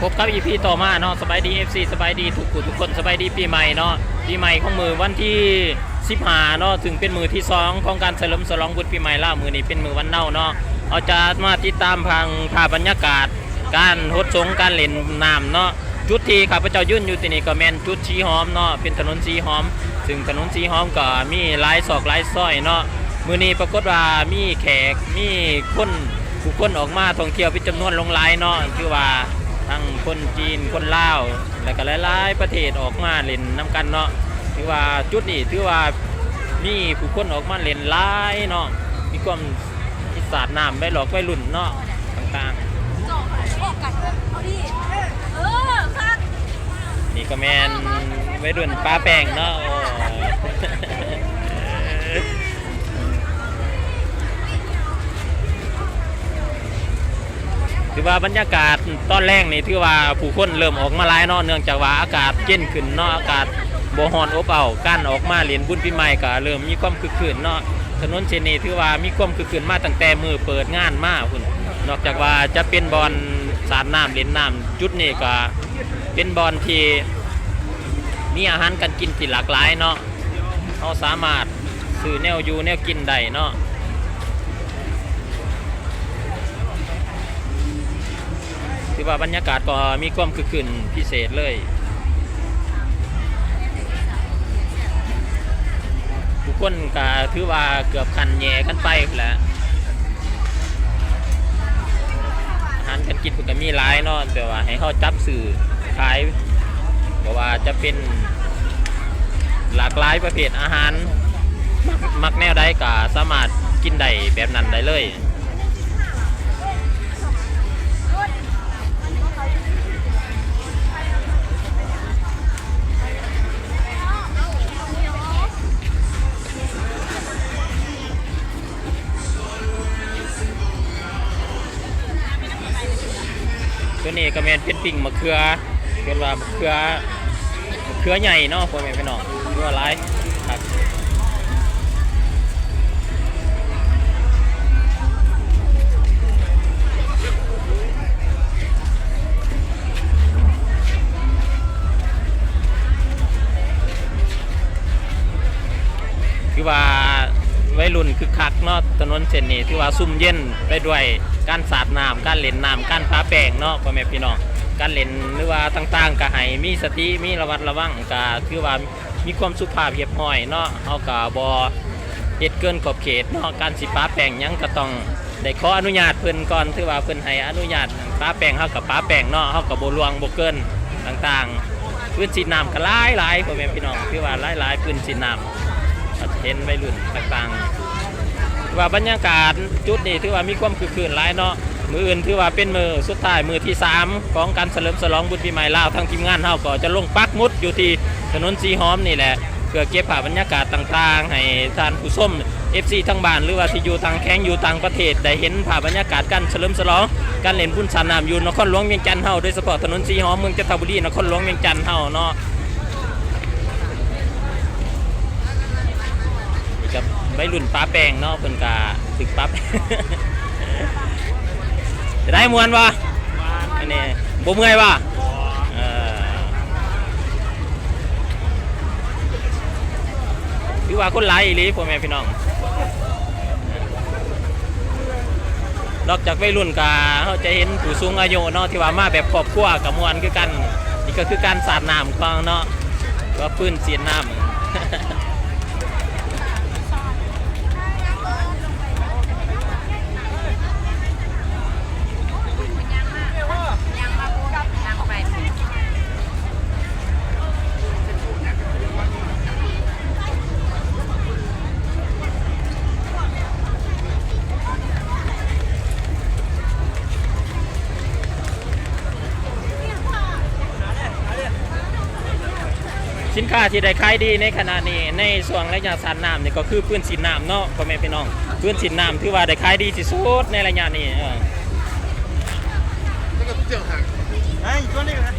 ພົບກັບອີພີຕໍ່ມາເນາະ. ສະບາຍດີເອັຟຊີ ສະບາຍດີທຸກຜູ້ທຸກຄົນ ສະບາຍດີປີໃໝ່ເນາະ. ປີໃໝ່ຂອງມື້ວັນທີສິບຫ້າເນາະ ຊຶ່ງເປັນມື້ທີສອງຂອງການສະເຫຼີມສະຫຼອງບຸນປີໃໝ່ລາວ. ມື້ນີ້ເປັນມື້ວັນເສົາເນາະ ເຮົາຈະມາຕິດຕາມພັງພາບບັນຍາກາດການຫົດສົງ ການຫຼິ້ນນ້ຳເນາະ. ຈຸດທີ່ຂ້າພະເຈົ້າຢືນຢູ່ທີ່ນີ້ກໍແມ່ນຈຸດສີຫອມເນາະ ເປັນຖະໜົນສີຫອມ ຊຶ່ງຖະໜົນສີຫອມກໍມີຫຼາຍຊອກຫຼາຍຊອຍເນາະ. ມື້ນີ້ປາກົດວ່າມີແຂກ ມີຄົນ ຜູ້ຄົນອອກມາທ່ອງທ່ຽວເປັນຈຳນວນຫຼວງຫຼາຍເນາະ ຖືວ່າທັງຄົນຈີນ ຄົນລາວ ແລ້ວກໍຫຼາຍໆປະເທດອອກມາຫຼິ້ນນຳກັນເນາະ. ຖືວ່າຈຸດນີ້ຖືວ່າມີຜູ້ຄົນອອກມາຫຼິ້ນຫຼາຍເນາະ ມີຄວາມມີສາດນ້ຳໄວ້ຫຼອກໄວລຸ້ນເນາະ ຕ່າງໆ. ນີ້ກໍແມ່ນໄວລຸ້ນປາແປ້ງເນາະ. ໂອ້ ຖືວ່າບັນຍາກາດຕອນແລງນີ້ ຖືວ່າຜູ້ຄົນເລີ່ມອອກມາຫຼາຍເນາະ ເນື່ອງຈາກວ່າອາກາດເຢັນຂຶ້ນເນາະ ອາກາດບໍ່ຮ້ອນອົບເອົ້າ. ການອອກມາຫຼິ້ນບຸນປີໃໝ່ກໍເລີ່ມມີຄວາມຄຶກຄື້ນເນາະ. ຖະໜົນເສັ້ນນີ້ຖືວ່າມີຄວາມຄຶກຄື້ນມາຕັ້ງແຕ່ມື້ເປີດງານມາພຸ້ນ. ນອກຈາກວ່າຈະເປັນບ່ອນສາດນ້ຳ ຫຼິ້ນນ້ຳ ຈຸດນີ້ກໍເປັນບ່ອນທີ່ມີອາຫານການກິນທີ່ຫຼາກຫຼາຍເນາະ. ເຮົາສາມາດຊື້ແນວຢູ່ແນວກິນໄດ້ເນາະ. ຖືວ່າບັນຍາກາດກໍມີຄວາມຄຶກຄື້ນພິເສດເລີຍ. ຜູ້ຄົນກໍຖືວ່າເກືອບຂັ້ນແຫຍ່ກັນໄປພຸ້ນແຫຼະ. ອາຫານການກິນເພິ່ນກໍມີຫຼາຍເນາະ ແຕ່ວ່າໃຫ້ເຮົາຈັບຊື້ຂາຍ ບໍ່ວ່າຈະເປັນຫຼາກຫຼາຍປະເພດອາຫານ ມັກ ມັກແນວໃດກໍສາມາດກິນໄດ້ແບບນັ້ນໄດ້ເລີຍ. ຕົວນີ້ກໍແມ່ນເປັນປີ້ງມະເຂືອ ເອີ້ນວ່າມະເຂືອ ມະເຂືອໃຫຍ່ເນາະ ພໍ່ແມ່ພີ່ນ້ອງ ຖືວ່າຫຼາຍຄັກ. ຖືວ່າໄວລຸ້ນຄຶກຄັກເນາະ ຖະໜົນເສັ້ນນີ້ຖືວ່າຊຸ່ມເຢັນໄປດ້ວຍການສາດນ້ຳ ການຫຼິ້ນນ້ຳ ການປະແປ້ງເນາະ ພໍ່ແມ່ພີ່ນ້ອງ. ການຫຼິ້ນ ຫຼືວ່າຕ່າງໆ ກໍໃຫ້ມີສະຕິ ມີລະມັດລະວັງ ກໍຖືວ່າ ມີຄວາມສຸພາບຮຽບຮ້ອຍເນາະ ເຮົາກໍບໍ່ເຮັດເກີນຂອບເຂດເນາະ. ການຊິປະແປ້ງຫຍັງກໍຕ້ອງໄດ້ຂໍອະນຸຍາດເພິ່ນກ່ອນ ຖືວ່າເພິ່ນໃຫ້ອະນຸຍາດປະແປ້ງ ເຮົາກໍປະແປ້ງເນາະ ເຮົາກໍບໍ່ລ່ວງບໍ່ເກີນຕ່າງໆ. ພື້ນສີນ້ຳກໍຫຼາຍໆ ພໍ່ແມ່ພີ່ນ້ອງ ຖືວ່າຫຼາຍໆ ພື້ນສີນ້ຳ ເຫັນໄວລຸ້ນຕ່າງໆ ຖືວ່າບັນຍາກາດຈຸດນີ້ຖືວ່າມີຄວາມຄຶກຄື້ນຫຼາຍເນາະ. ມື້ອື່ນຖືວ່າເປັນມື້ສຸດທ້າຍ ມື້ທີສາມຂອງການສະເຫຼີມສະຫຼອງບຸນປີໃໝ່ລາວ. ທາງທີມງານເຮົາກໍຈະລົງປັກໝຸດຢູ່ທີ່ຖະໜົນສີຫອມນີ້ແຫຼະ ເພື່ອເກັບພາບບັນຍາກາດຕ່າງໆ ໃຫ້ທ່ານຜູ້ຊົມ ເອັຟຊີ ທາງບ້ານ ຫຼືວ່າທີ່ຢູ່ຕ່າງແຂວງ ຢູ່ຕ່າງປະເທດ ໄດ້ເຫັນພາບບັນຍາກາດການສະເຫຼີມສະຫຼອງການຫຼິ້ນບຸນສາດນ້ຳຢູ່ນະຄອນຫຼວງວຽງຈັນເຮົາ ໂດຍສະເພາະຖະໜົນສີຫອມ ເມືອງຈັນທະບູລີ ນະຄອນຫຼວງວຽງຈັນເຮົາເນາະ. ນີ້ກໍໄວລຸ້ນປະແປ້ງເນາະ ເພິ່ນກໍຖືກປັບ ຈະໄດ້ມ່ວນບໍ່? ອັນນີ້ບໍ່ເມື່ອຍບໍ່? ເອີ ຖືວ່າຄົນຫຼາຍອີ່ຫຼີ ພໍ່ແມ່ພີ່ນ້ອງ. ນອກຈາກໄວລຸ້ນກະ ເຮົາຈະເຫັນຜູ້ສູງອາຍຸເນາະ ທີ່ວ່າມາແບບຄອບຄົວກະມ່ວນຄືກັນ. ນີ້ກໍຄືການສາດນ້ຳຂອງເນາະ ວ່າປືນສີດນ້ຳ. ສິນຄ້າທີ່ໄດ້ຂາຍດີໃນຂະນະນີ້ ໃນຊ່ວງໄລຍະສາດນ້ຳນີ້ ກໍຄືປືນສີດນ້ຳເນາະ ພໍ່ແມ່ພີ່ນ້ອງ. ປືນສີດນ້ຳຖືວ່າໄດ້ຂາຍດີທີ່ສຸດໃນໄລຍະນີ້ ເອີ. ແລ້ວກໍເຈົ້າຫາ ໄອ້ ຕົວນີ້ກໍໄດ້.